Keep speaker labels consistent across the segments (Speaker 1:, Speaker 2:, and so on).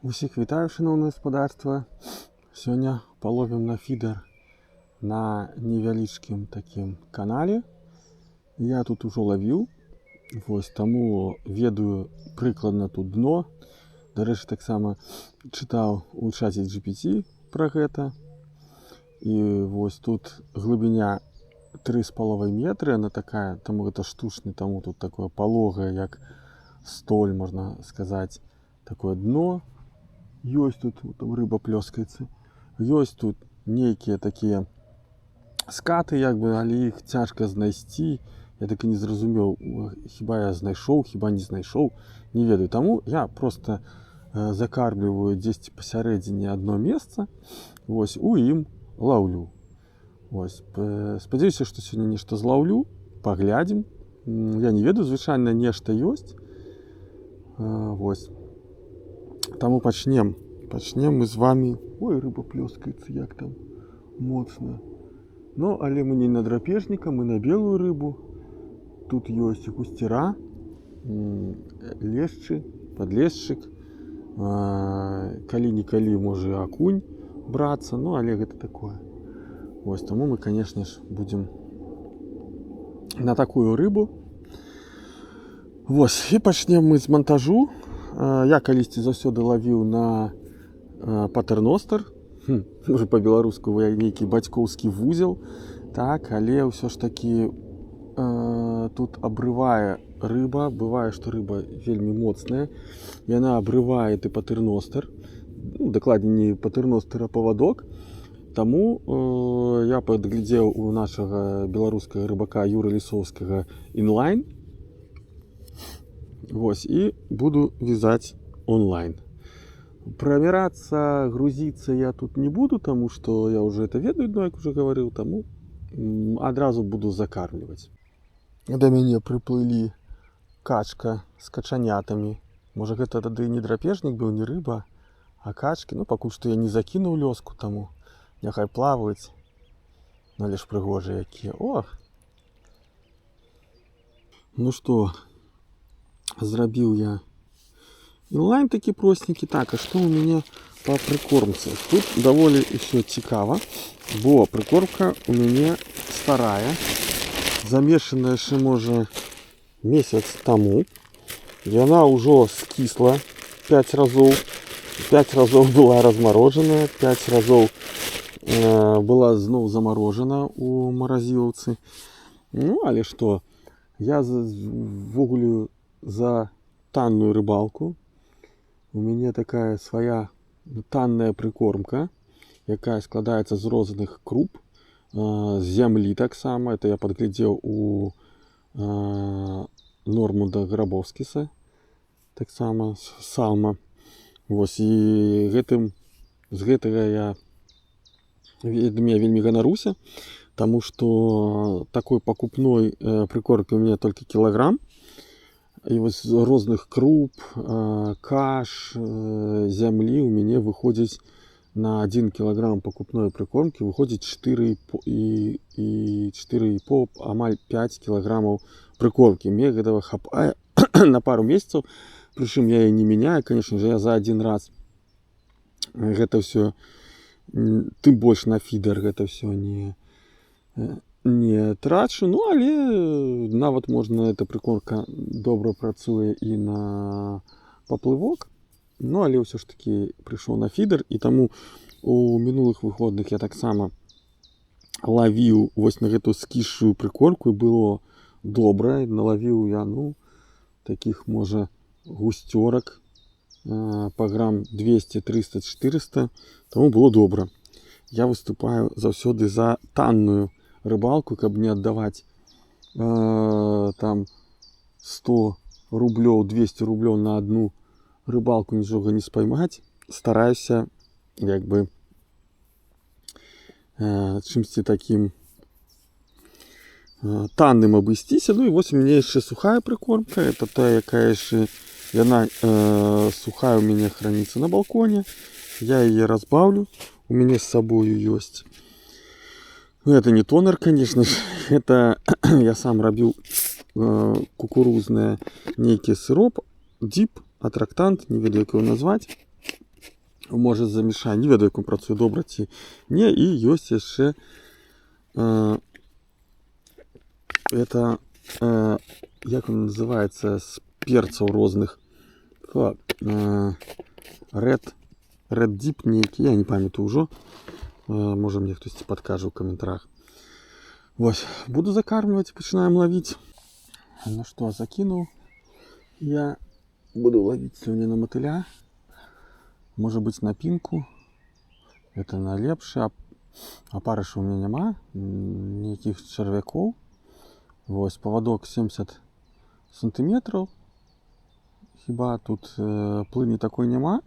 Speaker 1: Усіх вітаю, шаноўнае спадарства. Сёння паловім на фідар на невялічкім такім канале. Я тут ужо лавіў, вось, таму ведаю прыкладна тут дно. Дарэчы, таксама чытаў у чаце GPT пра гэта. І вось тут глыбіня 3,5 метры, она такая, таму гэта штучны, таму тут такое палогае, як столь, можна сказаць, такое дно. Ёсць тут, вот там рыба плёскаецца. Ёсць тут нейкія такія скаты, як бы, але іх цяжка знайсці. Я так і не зразумеў, хіба я знайшоў, хіба не знайшоў, не ведаю. Таму я просто закармліваю дзесьці пасярэдзіне адно месца, вось, у ім лаўлю. Вось, спадзяюся, што сёння нешта злаўлю, паглядзім. Я не ведаю, звычайна нешта ёсць. Вось. Таму пачнем. Пачнем мы з вами. Ой, рыба плёскаецца, як там моцна. Ну, але мы не на драпежніка, мы на белую рыбу. Тут ёсць гусцера, лешчы, подлесчык. Калі-нікалі можа акунь брацца, ну, але гэта такое. Вось, таму мы, конечно ж, будзем на такую рыбу. Вось, і пачнем мы з монтажу. Я калісьці заўсёды лавіў на патэрностер. Можа, па-беларуску нейкі бацькоўскі вузел. Так, але ўсё ж такі тут абрывае рыба, бывае, што рыба вельмі моцная. Яна абрывае ты патэрностер. Ну, дакладней, не патэрностер, а павадок. Таму я падглядзеў у нашага беларускага рыбака Юры Лісоўскага інлайн. Вось, і буду вязаць онлайн. Прамірацца, грузіцца я тут не буду, таму што я уже это ведаю, ну, як уже гаварыў, таму адразу буду закармліваць. Да мяне прыплылі качка з качанятамі. Можа, гэта тады не драпежнік быў, не рыба, а качкі. Ну, пакуль што я не закінуў лёску, таму няхай плаваюць. Ну, але ж прыгожыя якія. Ох! Ну што, зрабіў я інлайн такі простенькі. Так, а што ў мяне па прыкормцы? Тут даволі ўсё цікава, бо прыкормка у мяне старая, замешаная яшчэ, можа, месяц таму. Яна ўжо скісла 5 разоў. 5 разоў была размарожаная, 5 разоў была зноў замарожана ў маразілаўцы. Ну, але што, я увогуле за танную рыбалку. У мяне такая свая танная прыкормка, якая складаецца з розных круп, з зямлі таксама. Это я падглядзеў у Норманда Грабоўскіса, таксама з Салма. Вось, і гэтым з гэтага я вельмі ганаруся, таму што такой пакупной прыкормкі у меня толькі кілаграм. І вось з розных круп, каш, зямлі у мяне выходзіць на 1 кілаграм пакупной прыкормкі выходзіць 4 і 4,5, амаль 5 кілаграмаў прыкормкі. Мне гэтага хапае на пару месяцаў. Прычым я яе не мяняю, конечно же, я за один раз гэта ўсё, тым больш на фідар, гэта ўсё не трачу. Ну, але нават можна, эта прыкормка добра працуе і на паплывок. Ну, але ўсё ж такі прыйшоў на фідар, і таму у мінулых выходных я таксама лавіў вось на гэту скісшую прыкормку, і было добра. Налавіў я, ну, таких, можа, гусцёрак па грам 200, 300, 400, таму было добра. Я выступаю заўсёды за танную рыбалку, каб не аддаваць там 100 рублёў, 200 рублёў на одну рыбалку, нічога не спаймаць. Стараюся як бы чымсьці такім танным абысціся. Ну і вось у мяне яшчэ сухая прыкормка, это тая, якая яшчэ яна сухая у мяне храніцца на балконе. Я яе разбаўлю. У мяне з сабою ёсць. Ну, это не тонер, конечно же. Это я сам рабіў кукурузны нейкі сыроп, діп, атрактант, не ведаю, як его назваць. Можа, замешаю, не ведаю, як он працуе, добра ці не. І ёсць яшчэ это, як он называется, з перцаў розных. Фа, Red Deep нейкі, я не памятаю ўжо. Можа, мне хтосьці падкажа ў каментарах. Вось, буду закармліваць, пачынаем лавіць. Ну што, закінуў. Я буду лавіць сёння на матыля. Можа быць, на пінку. Это найлепшы. Апарыша у меня няма, ніякіх чарвякоў. Вось, павадок 70 сантыметраў. Хіба тут плыні такой няма.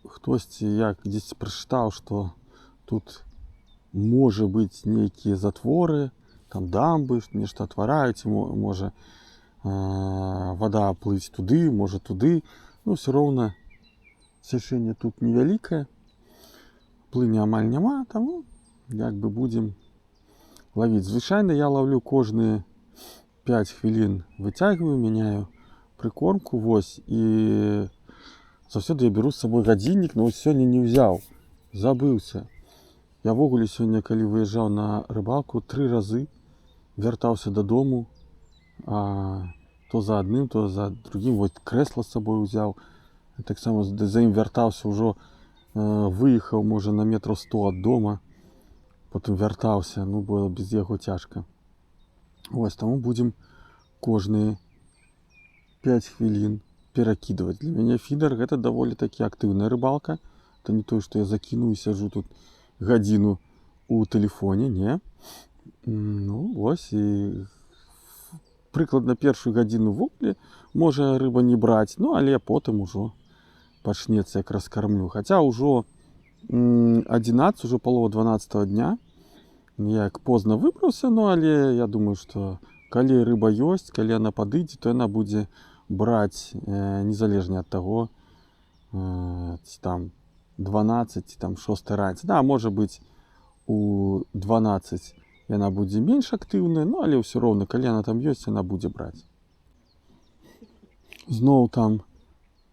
Speaker 1: Хтосьці як дзесьці прачытаў, што тут можа быць нейкія затворы, там дамбы, нешта атвараюць, можа вада плыць туды, можа, туды. Ну, все роўна цячэнне тут невялікае. Плыні амаль няма, таму як бы будзем лавіць. Звычайна я лаўлю кожныя 5 хвілін, выцягваю, мяняю прыкормку, вось, і заўсёды я беру з сабой гадзіннік, но вось сёння не ўзяў, забыўся. Я ўвогуле сёння, калі выязджаў на рыбалку, тры разы вяртаўся дадому, то за адным, то за другім. Вот крэсла з сабой узяў. Таксама за ім вяртаўся ўжо, выехаў, можа, на метраў 100 ад дома, потым вяртаўся, ну, бо без яго цяжка. Вось, таму будзем кожныя 5 хвілін перакідваць. Для мяне фідар — гэта даволі такі актыўная рыбалка. Это не тое, што я закіну і сяджу тут гадзіну у тэлефоне, не. Ну, вось, і прыкладна першую гадзіну ўвогуле можа рыба не браць, ну, але потым ужо пачнецца, як раскармлю. Хаця ўжо 11, ужо палова 12 дня. Як позна выбраўся, ну, але я думаю, што калі рыба ёсць, калі яна падыдзе, то яна будзе браць незалежна ад таго, ці там 12, ці там 6 раніцы. Да, можа быць, у 12 яна будзе менш актыўная, ну, але ўсё роўна, калі яна там ёсць, яна будзе браць. Зноў там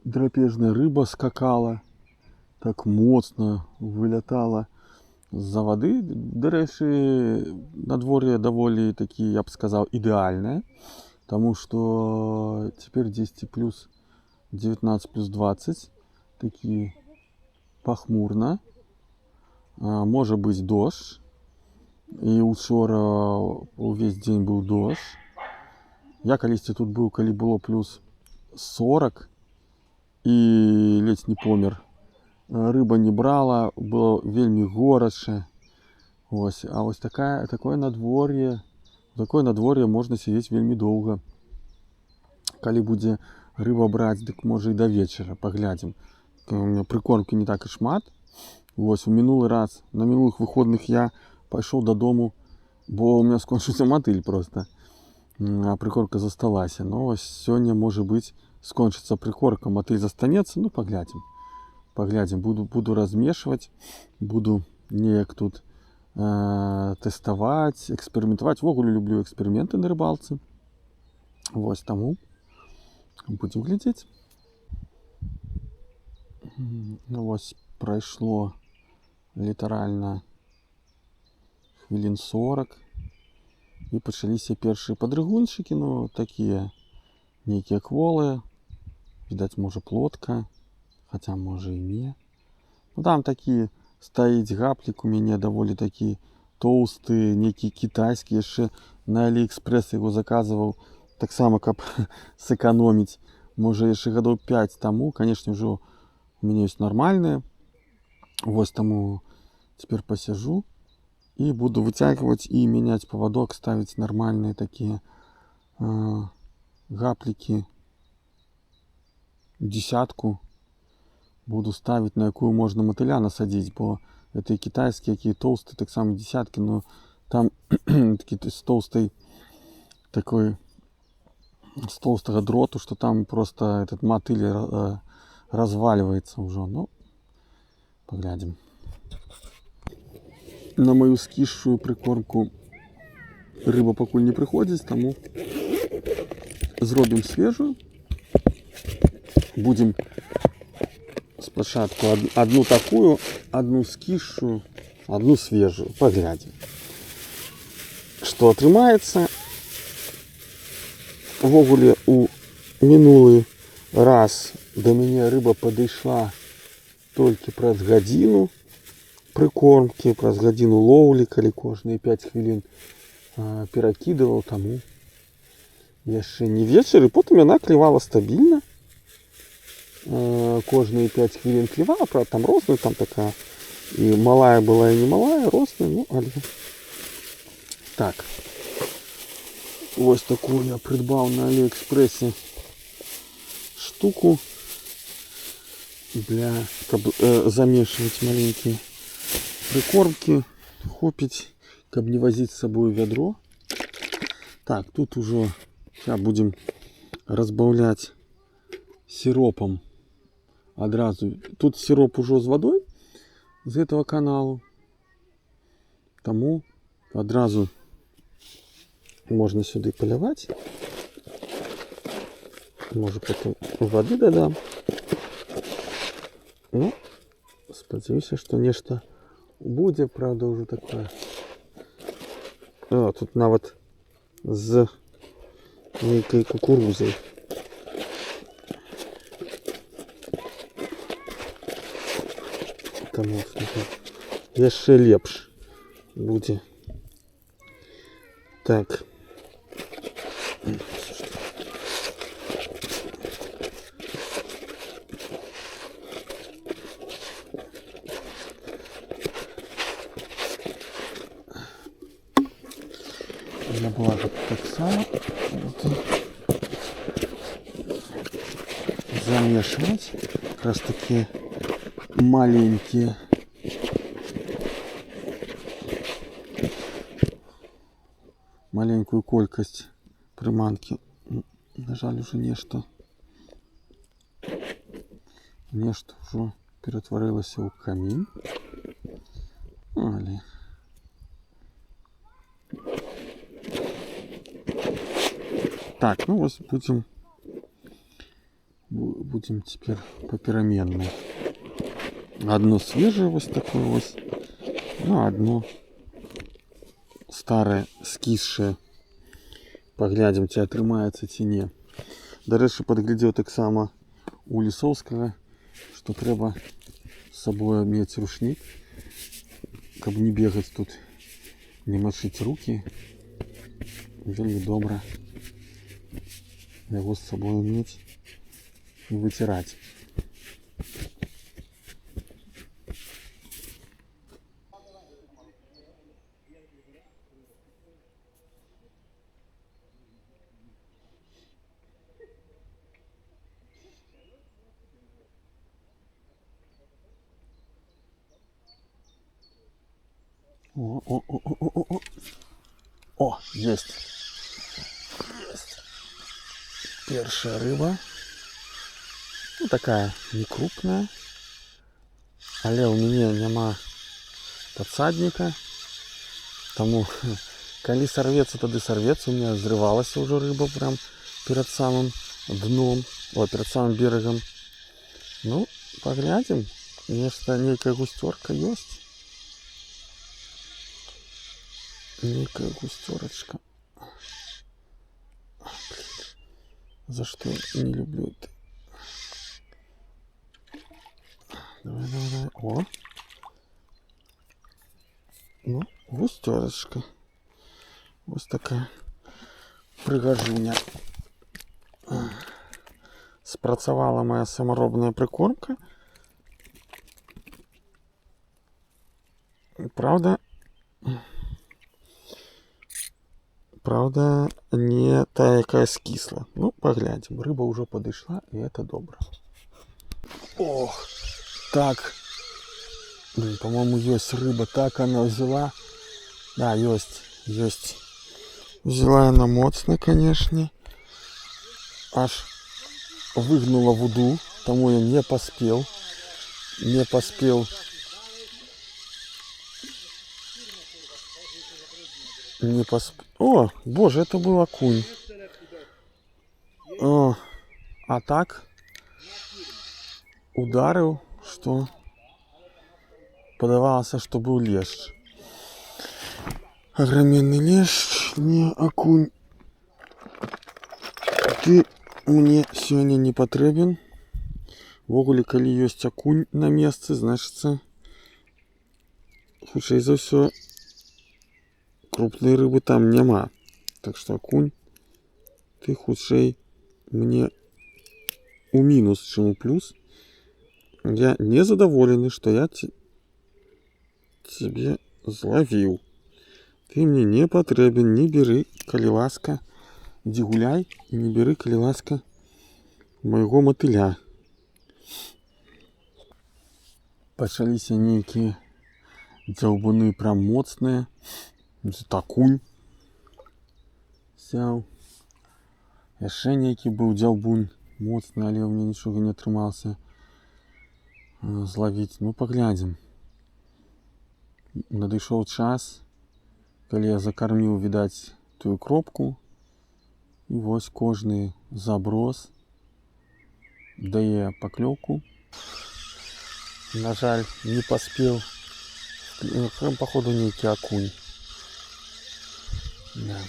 Speaker 1: драпежная рыба скакала, так моцна вылятала з-за вады. Дарэчы, надвор'е даволі такі, я б сказаў, ідэальнае, таму што цяпер 10 плюс 19, плюс 20, такі пахмурна. Можа быць дождж. І учора увесь дзень быў дождж. Я калісьці тут быў, калі было плюс 40, і ледзь не помер. Рыба не брала, было вельмі горача. Вось, а вось такое надвор'е можна сядзець вельмі доўга. Калі будзе рыба браць, дык, можа, і да вечара, паглядзім. У меня прыкормкі не так і шмат. Вось, у мінулы раз, на мінулых выходных я пайшоў дадому, бо у меня скончыўся матыль просто. А прыкормка засталася. Ну, вось сёння, можа быць, скончыцца прыкормка, матыль застанецца, ну, паглядзім. Паглядзім, буду размешваць, буду неяк тут тэставаць, эксперыментаваць. Увогуле люблю эксперыменты на рыбалцы. Вось, таму будзем глядзець. Ну, вось, прайшло літаральна хвілін 40, і пачаліся першыя падрыгунчыкі, ну, такія нейкія кволыя. Відаць, можа, плотка, хаця, можа, і не. Ну, там такі стаіць гаплік у мяне даволі такі тоўсты, нейкі кітайскі, яшчэ на Аліэкспрэс яго заказваў, таксама, каб сэканоміць. Можа, яшчэ гадоў 5 таму, канешне, ўжо у мяне ёсць нармальныя. Вось, таму цяпер пасяжу і буду выцягваць і мяняць павадок, ставіць нармальныя такія гаплікі, десятку буду ставіць, на якую можна матыля насадзіць, бо это і кітайскія, якія тоўсты, таксама десяткі, но там такі з тоўстай такой, з толстага дроту, что там просто этот мотыль разваливается ўжо. Ну, паглядзім. На мою скісшую прыкормку рыба пакуль не прыходзіць, таму зробім свежую. Будзем Спачатку одну такую, одну скісшую, одну свежую. Паглядзім, што атрымаецца. Увогуле, у мінулы раз да мяне рыба падышла толькі праз гадзіну прыкормкі, праз гадзіну лоўлі, калі кожныя 5 хвілін перакідываў, таму яшчэ не вечар, і потым яна клевала стабільна. Кожныя 5 хвілін клевала, правда, там розную, там такая і малая была, і не малая, розная, ну, але так. Вось такую я прыдбаў на Аліэкспрэсе штуку для, каб замешваць маленькія прыкормкі, хопіць, каб не вазіць з сабою вядро. Так, тут ужо сейчас будем разбаўляць сіропам адразу. Тут сіроп ужо з вадой з гэтага каналу. Таму адразу можна сюды паляваць. Можа, потым вады дадам. Ну, спадзяюся, што нешта будзе, праўда, ўжо такое. О, тут нават з нейкай кукурузай. Таму яшчэ лепш будзе. Так. Няблага таксама буду замешваць. Как раз таки маленькие. Маленькую колькасць прыманкі. На жаль, уже нешта ўжо ператварылася ў камень. Але так, ну вось будем теперь попеременно. Одно свежее вот такое вот, ну, одно старое, скисшее. Паглядзім, ці атрымаецца, ці не. Дарэчы, падглядзеў таксама у Лісоўскага, што трэба з сабою мець рушнік, каб не бегаць тут, не мачыць рукі. Вельмі добра яго з сабою мець і выціраць. О, о, о, о, о, о, о. О, есть. Есть. Першая рыба. Ну, такая не крупная. Але у мяне няма падсадніка. Таму, калі сорвецца, тады сорвецца. У меня взрывалася ўжо рыба прям перад самым дном, о, перад самым берагам. Ну, паглядзім. Нешта, нейкая гусцёрка ёсць. Некая густерочка. Блин. За что я не люблю это. Давай, давай, давай. О. Ну, густерочка. Вот такая прыгажуня. Спрацавала моя самаробная прикормка. Правда, не та, якая скісла. Ну, паглядзім. Рыба ўжо падышла, і это добра. Ох, так. Блин, по-моему, есть рыба. Так она взяла. Да, есть, есть. Взяла она моцна, конечно. Аж выгнула вуду. Таму я не поспел. Не поспел. Не посп... О, боже, это был окунь. О, а так ударил, што падавалася, што быў лешч. Огроменный лешч, не акунь. Ты мне сёння не патрэбен. Увогуле, калі ёсць акунь на месцы, значыцца, хутчэй за ўсё, крупнай рыбы там няма. Так што акунь, ты хутчэй мне у мінус, чым у плюс. Я незадаволены, што я цябе злавіў. Ты мне не патрэбен, не бяры, калі ласка, ідзі гуляй і не бяры, калі ласка, майго матыля. Пачаліся нейкія дзяўбуны прям моцныя. Акунь сяў. Яшчэ нейкі быў дзяўбун моцны, але ў мяне нічога не атрымалася злавіць. Ну, паглядзім. Надышоў час, калі я закарміў, відаць, тую кропку. І вось кожны заброс дае паклёўку. На жаль, не паспеў. Прям, походу, нейкі акунь. Да.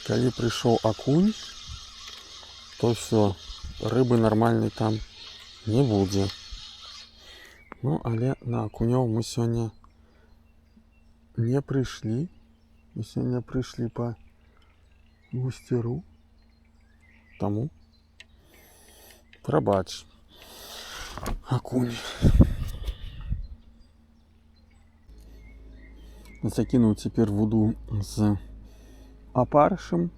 Speaker 1: Калі прыйшоў акунь, то всё, рыбы нармальнай там не будзе. Ну, але на акунёў мы сёння не прыйшлі. Мы сёння прыйшлі па гусцеру. Таму прабач, акунь. Закінуў цяпер вуду з апарышам,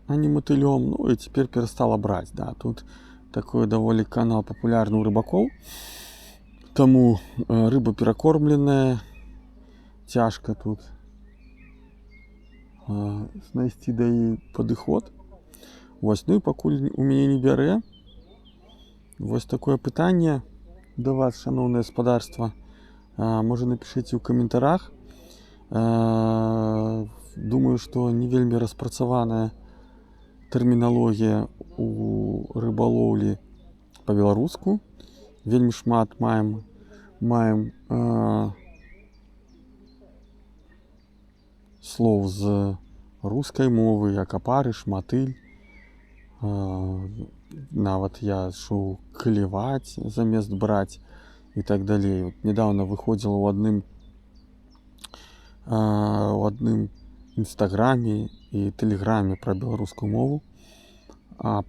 Speaker 1: а не матылём. Ну і цяпер перастала браць. Да, тут такой даволі канал папулярны ў рыбакоў. Таму рыба перакормленая, цяжка тут знайсці да яе падыход. Вось, ну і пакуль у мяне не бярэ. Вось такое пытанне да вас, шаноўнае спадарства. Можа, напішыце ў каментарах. Думаю, што не вельмі распрацаваная тэрміналогія у рыбалоўлі па-беларуску. Вельмі шмат маем слоў з рускай мовы, як апарыш, матыль. Нават я чуў клеваць замест браць і так далей. Вот недавно выходзіла ў адным інстаграме і тэлеграме пра беларускую мову аб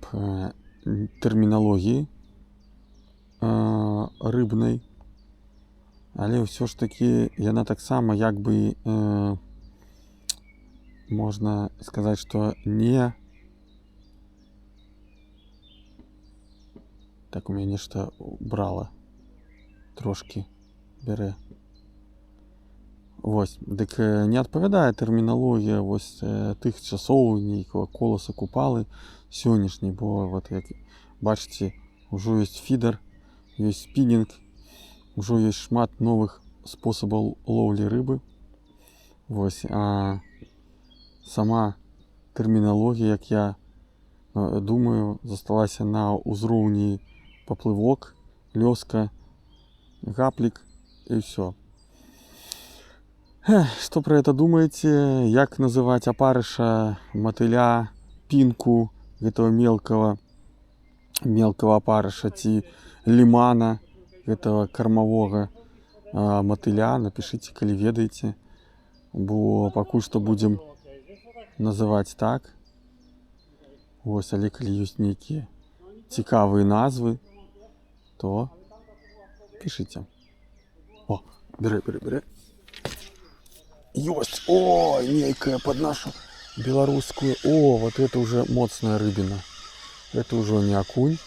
Speaker 1: тэрміналогіі рыбнай. Але ўсё ж такі яна таксама, як бы, можна сказаць, што не так. У мяне нешта брала, трошкі бярэ. Вось, дык не адпавядае тэрміналогія вось тых часоў, нейкага Коласа, Купалы сённяшняй, бо вот, як бачыце, ўжо ёсць фідар, ёсць спінінг, ўжо ёсць шмат новых спосабаў лоўлі рыбы. Вось, а сама тэрміналогія, як я думаю, засталася на ўзроўні паплывок, лёска, гаплік і ўсё. Что про это думаете? Як называть опарыша, мотыля, пинку этого мелкого опарыша ці лимана, этого кормового мотыля? Напишите, калі ведаеце. Бо пакуль што будзем называць так. Вось, але калі ёсць нейкія цікавыя назвы, то пішыце. О, бярэ, бярэ, бярэ. Ёсць! О, нейкая под нашу беларускую. О, вот это уже моцная рыбина. Это уже не акунь.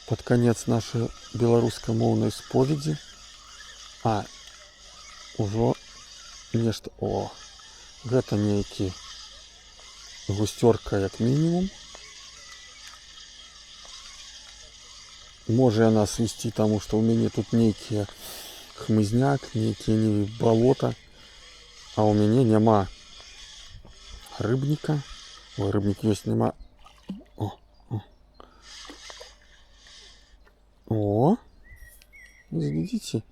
Speaker 1: Под конец нашей беларускамоўнай споведзі. А, ужо нешта. О, гэта нейкі гусцёрка як мінімум. Можа яна свісці, таму што ў мяне тут нейкія хмызняк, нейкія не балота, а ў мяне няма рыбніка. Ой, рыбнік ёсць, няма. О, о. О! Глядзіце,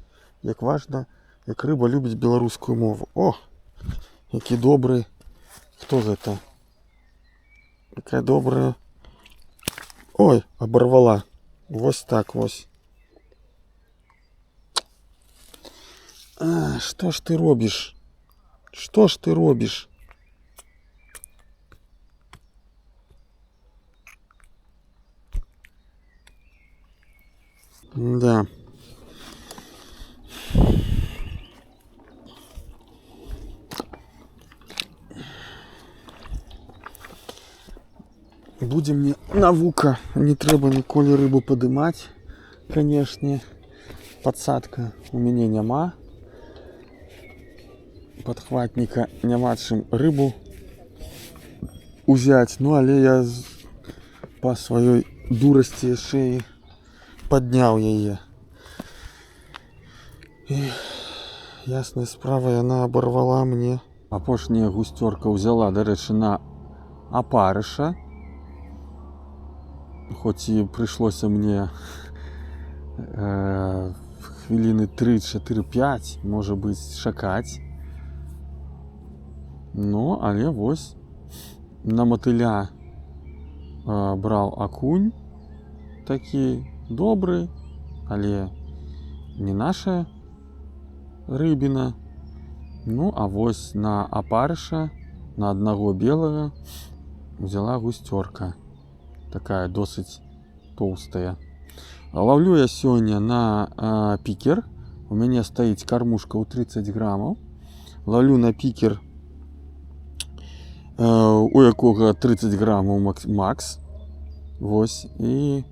Speaker 1: як важна, як рыба любіць беларускую мову. О, які добры. Хто гэта? Якая добрая. Ой, оборвала. Вось так вось. А, што ж ты робіш? Што ж ты робіш? Да. Будзе мне навука. Не трэба ніколі рыбу падымаць, канешне. Падсадка у мяне няма. Падхватніка няма чым рыбу узяць. Ну, але я па сваёй дурасці яшчэ і падняў яе. І ясная справа, яна абарвала мне. Апошняя гусцёрка ўзяла, дарэчы, на апарыша. Хоць і прыйшлося мне хвіліны 3, 4, 5, можа быць, чакаць. Ну, але вось на матыля браў акунь такі добры, але не наша рыбіна. Ну, а вось на апарыша, на аднаго белага взяла гусцёрка. Такая досыць тоўстая. Лаўлю я сёння на пікер. У мяне стаіць кармушка ў 30 грамаў. Лаўлю на пікер, у якога 30 грамаў макс. Вось, і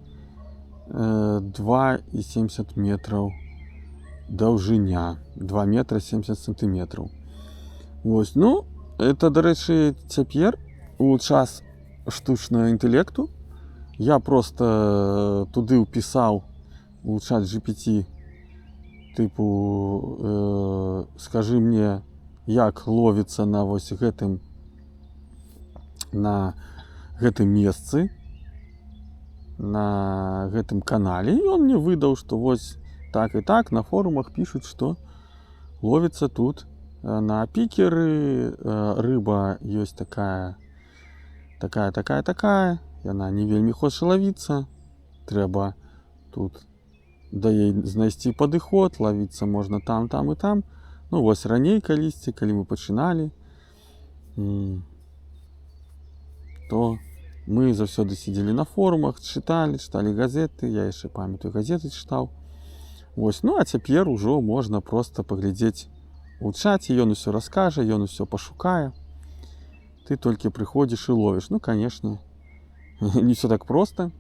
Speaker 1: 2,70 метраў даўжыня. 2 метра 70 сантыметраў. Вось, ну, это, дарэчы, цяпер у час штучнага інтэлекту я просто туды ўпісаў у чат GPT, тыпу, скажы мне, як ловіцца на вось гэтым, на гэтым месцы, на гэтым канале, і он мне выдаў, што вось так і так на форумах пішуць, што ловіцца тут на пікеры, рыба ёсць такая, такая, такая, такая, яна не вельмі хоча лавіцца, трэба тут да ей знайсці падыход, лавіцца можна там, там і там. Ну вось раней калісьці, калі мы пачыналі, то мы заўсёды сидзелі на форумах, чыталі газеты, я яшчэ памятаю, газеты чытаў. Вось, ну а цяпер ужо можна проста паглядзець у чаце, ён усё раскажа, ён усё пашукае. Ты толькі прыходзіш і ловіш. Ну, конечно, не всё так просто,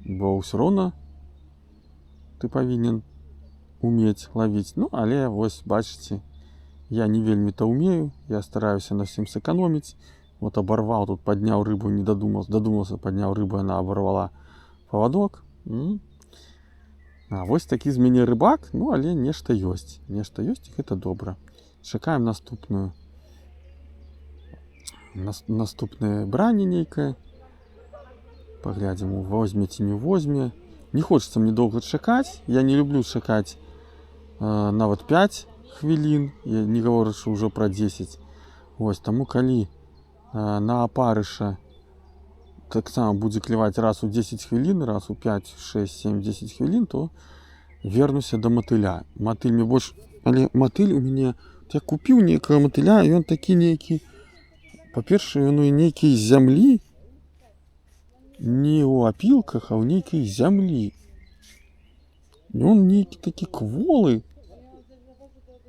Speaker 1: бо ўсё роўна ты павінен уметь лавіць. Ну, але вось, бачыце, я не вельмі-то умею, я стараюся на всім сэканоміць. Вот оборвал, тут поднял рыбу, не додумался, додумался, поднял рыбу, она оборвала поводок. А вось такі з мяне рыбак, ну, але нешта ёсць. Нешта ёсць, і гэта добра. Чакаем наступнае бранне нейкае. Паглядзім, возьме ці не возьме. Не хочацца мне доўга чакаць. Я не люблю чакаць нават 5 хвілін, я не гаворачы ўжо пра 10. Вось, таму калі на апарыша таксама будзе клеваць раз у 10 хвілін, раз у 5, 6, 7, 10 хвілін, то вернуся да матыля. Матыль мне больш... Але матыль у мяне... Я купіў нейкага матыля, і ён такі нейкі... Па-першае, ён у нейкай зямлі, не ў апілках, а ў нейкай зямлі. Ён нейкі такі кволы.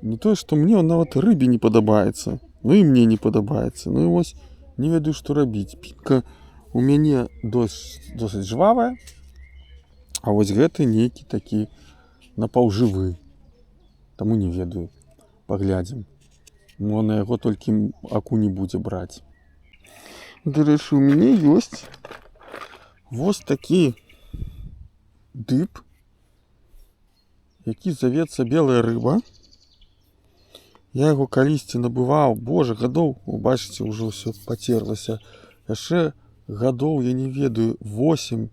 Speaker 1: Не тое, што мне, он нават рыбе не падабаецца. Ну і мне не падабаецца. Ну і вось не ведаю, што рабіць. Пінка у мяне досыць жвавая, а вось гэты нейкі такі напаўжывы. Таму не ведаю. Паглядзім. Мо на яго толькі аку не будзе браць. Дарэчы, у мяне ёсць вось такі дып, які завецца белая рыба. Я яго калісьці набываў, божа, гадоў, бачыце, ўжо ўсё пацерлася. Яшчэ гадоў, я не ведаю, 8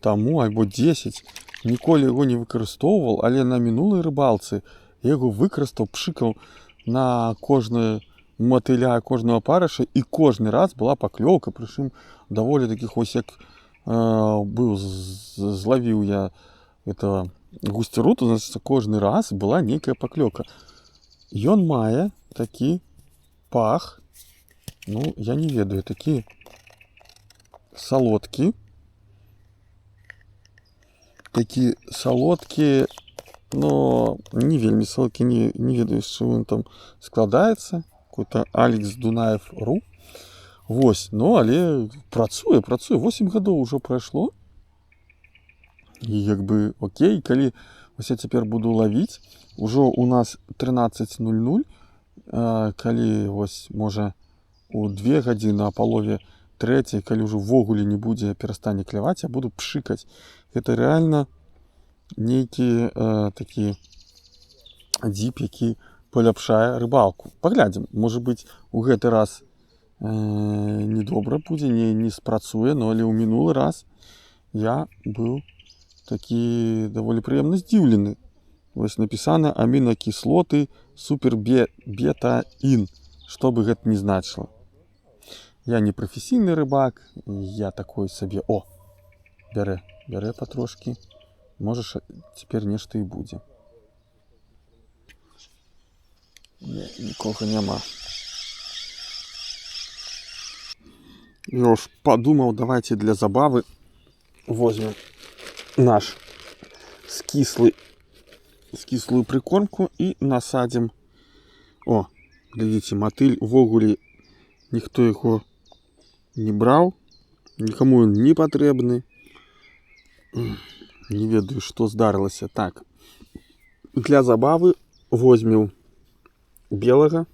Speaker 1: таму альбо 10. Ніколі яго не выкарыстоўваў, але на мінулай рыбалцы я яго выкарыстаў, пшыкаў на кожны матыля, кожнага апарыша, і кожны раз была паклёўка, прычым даволі такіх вось як быў, злавіў я этого гусцяру, то значит, кожны раз была нейкая паклёўка. Ён мае такі пах, ну, я не ведаю, такі салодкі, такі салодкі, но не вельмі салодкі, не ведаю, з чым ён там складаецца. Какой-то Алекс Дунаев ру. Вось, ну, але працуе, працуе. 8 гадоў ужо прайшло. І як бы окей, калі вось я цяпер буду лавіць, ужо у нас 13:00, калі вось можа у 2 гадзіны, а палове трэцяй, калі ўжо ўвогуле не будзе, перастане кляваць, я буду пшыкаць. Гэта рэальна нейкі такі дзіп, які паляпшае рыбалку. Паглядзім, можа быць, у гэты раз недобра будзе, не спрацуе, но але ў мінулы раз я быў такі даволі прыемна здзіўлены. Вось напісана амінакіслоты супербетаін, што бы гэта ні значыла. Я не прафесійны рыбак, я такой сабе... О, бярэ, бярэ патрошкі. Можа, цяпер нешта і будзе. Не, нікога няма. Я ж падумаў, давайте для забавы возьмем наш скіслую прикормку і насадзім. О, глядзіце, матыль увогуле ніхто яго не браў, нікому ён не патрэбны. Не ведаю, што здарылася. Так, для забавы возьмем белага.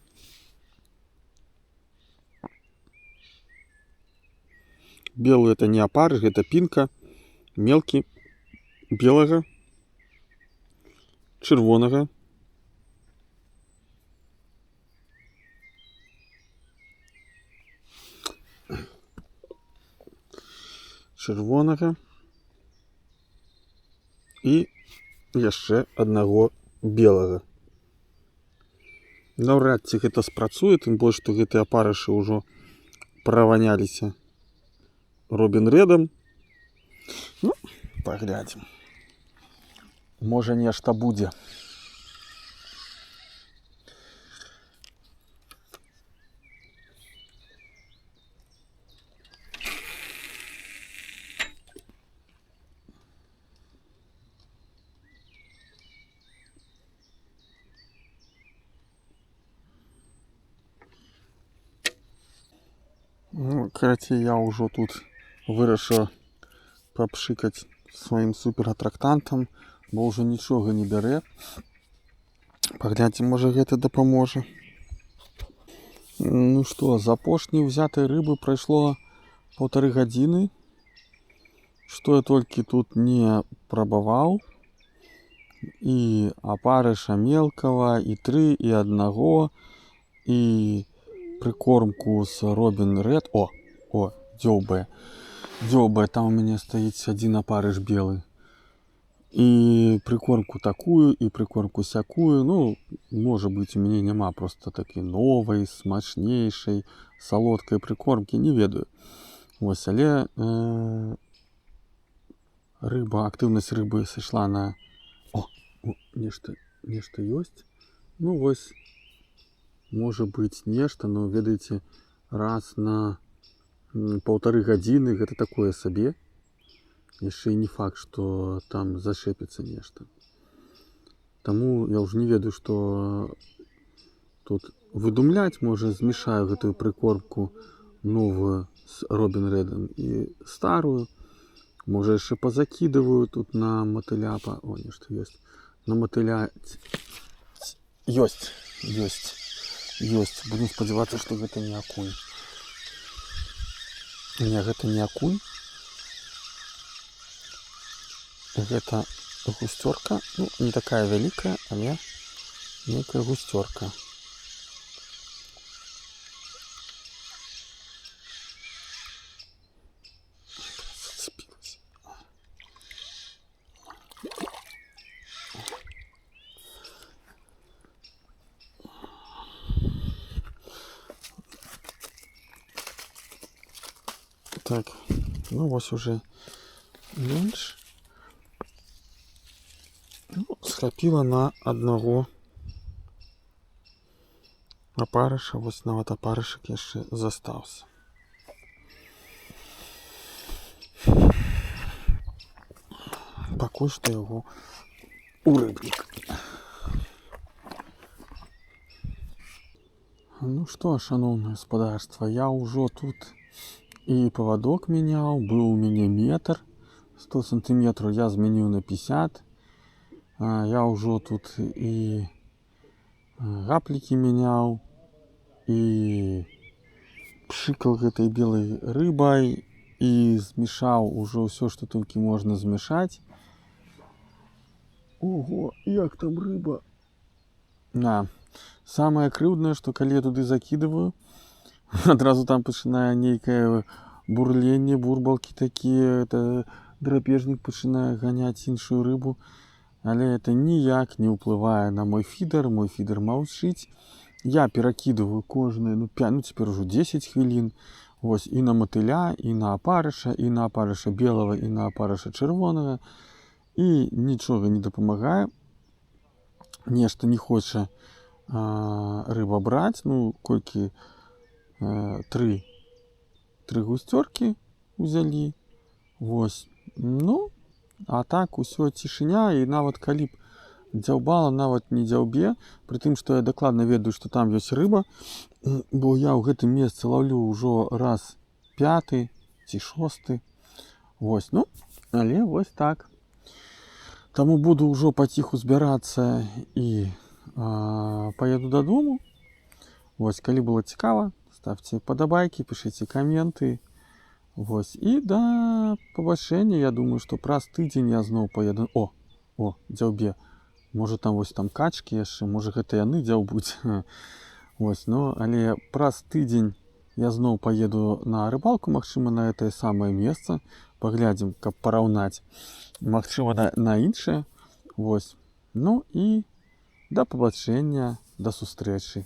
Speaker 1: Белы это не опарыш, гэта пінка, мелкі, белага, чырвонага. Чырвонага і яшчэ аднаго белага. Наўрад ці гэта спрацуе, тым больш, што гэтыя апарышы ўжо праваняліся Робін Редам. Ну, паглядзім. Можа, нешта будзе. Ну, карацей, я ўжо тут вырашыў папшыкаць сваім суператрактантам, бо ўжо нічога не бярэ. Паглядзім, можа, гэта дапаможа. Ну што, з апошняй узятай рыбы прайшло паўтары гадзіны. Што я толькі тут не прабаваў. І апарыша мелкага, і тры, і аднаго, і прыкормку з Робін Ред. О, о, дзёўбае. Дзёўбае, там у мяне стаіць адзін апарыш белы. І прыкормку такую, і прыкормку сякую. Ну, можа быць, у мяне няма проста такой новай, смачнейшай, салодкай прыкормкі, не ведаю. Вось, але актыўнасць рыбы сышла на... О, о, нешта ёсць. Ну, вось, можа быць нешта, но, ведаеце, раз на паўтары гадзіны гэта такое сабе. Яшчэ і не факт, што там зашэпіцца нешта. Таму я ўжо не ведаю, што тут выдумляць. Можа, змешаю гэтую прыкормку новую з Робін Редам і старую. Можа, яшчэ пазакідываю тут на матыля. О, нешта ёсць. На матыля ёсць, ёсць, ёсць. Будем спадзявацца, што гэта не акунь. Не, гэта не акунь. Гэта гусцёрка, ну, не такая вялікая, але нейкая гусцёрка. Зацепилась. Так, ну вось уже менш. Ну, схапіла на аднаго апарыша, вось нават апарышак яшчэ застаўся. Пакуль што яго ў рыбнік. Ну што, шаноўнае гаспадарства, я ўжо тут і павадок мяняў, быў у мяне метр, 100 сантыметраў я змяніў на 50. Я ўжо тут і гаплікі мяняў, і пшыкал гэтай белай рыбай, і змешаў ужо ўсё, што толькі можна змяшаць. Ого, як там рыба! На. Самае крыўднае, што калі я туды закідываю, адразу там пачынае нейкае бурленне, бурбалкі такія, это драпежнік пачынае ганяць іншую рыбу. Але это ніяк не ўплывае на мой фідар, мой фідар маўчыць. Я перакідываю кожныя, ну, 5, ну, цяпер ужо 10 хвілін. Вось, і на матыля, і на апарыша, і на апарыша белага, і на апарыша чырвонага. І нічога не дапамагае. Нешта не хоча рыба браць. Ну, колькі, тры гусцёркі узялі. Вось. Ну, а так усё цішыня, і нават калі б дзяўбала, нават не дзяўбе, пры тым, што я дакладна ведаю, што там ёсць рыба, бо я ў гэтым месцы лаўлю ўжо раз 5 ці 6. Вось, ну, але вось так. Таму буду ўжо паціху збірацца і паеду дадому. Вось, калі было цікава, ставце падабайкі, пішыце каменты. Вось, і да пабачэння, я думаю, што праз тыдзень я зноў паеду. О, о, дзяўбе. Можа, там вось там качкі яшчэ, можа, гэта яны дзяўбуць. Вось, ну, але праз тыдзень я зноў паеду на рыбалку, магчыма, на гэтае самае месца. Паглядзім, каб параўнаць. Магчыма, на іншае. Вось. Ну і да пабачэння, да сустрэчы.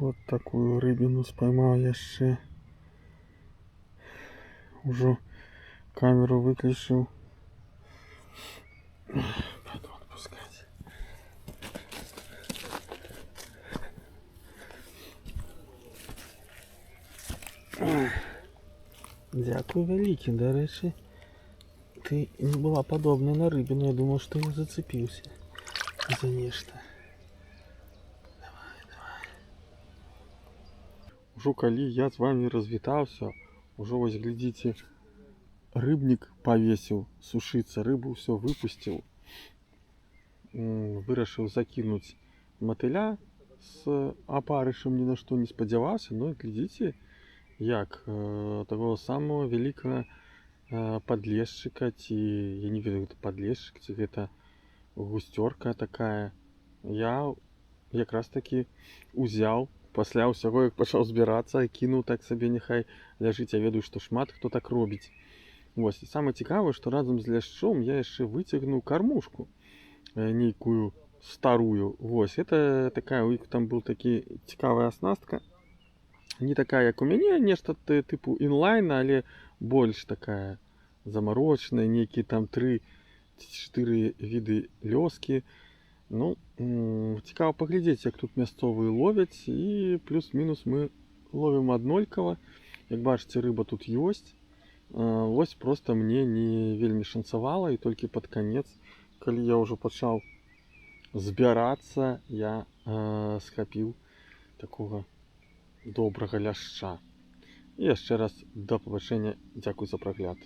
Speaker 1: Вот такую рыбину споймал яшчэ. Ужо камеру выключил. Пойду отпускать. Дзякуй вялікі, дарэчы. Ты не была падобна на рыбину, я думал, что я зацепился за нешта. Ужо калі я з вами развітаўся, ужо вось глядзіце, рыбнік павесіў сушыцца, рыбу ўсё выпусціў. Вырашыў закінуць матыля з апарышам, ні на што не спадзяваўся, но глядзіце, як таго самого вялікага падлешчыка, ці, я не ведаю, гэта падлешчык, ці гэта гусцёрка такая, я якраз такі узяў пасля ўсяго, як пачаў збірацца, кінуў так сабе, няхай ляжыць. Я ведаю, што шмат хто так робіць. Вось. І самае цікавае, што разам з ляшчом я яшчэ выцягнуў кармушку, нейкую старую. Вось. Это такая, у іх там был такі цікавая аснастка. Не такая, як у мяне, нешта тыпу інлайна, але больш такая замарочаная, нейкія там 3 чатыры віды лёскі. Ну, цікава паглядзець, як тут мясцовыя ловяць, і плюс-мінус мы ловім аднолькава. Як бачыце, рыба тут ёсць. Вось проста мне не вельмі шанцавала, і толькі пад канец, калі я ўжо пачаў збірацца, я схапіў такога добрага ляшча. І яшчэ раз да пабачэння, дзякуй за прагляд.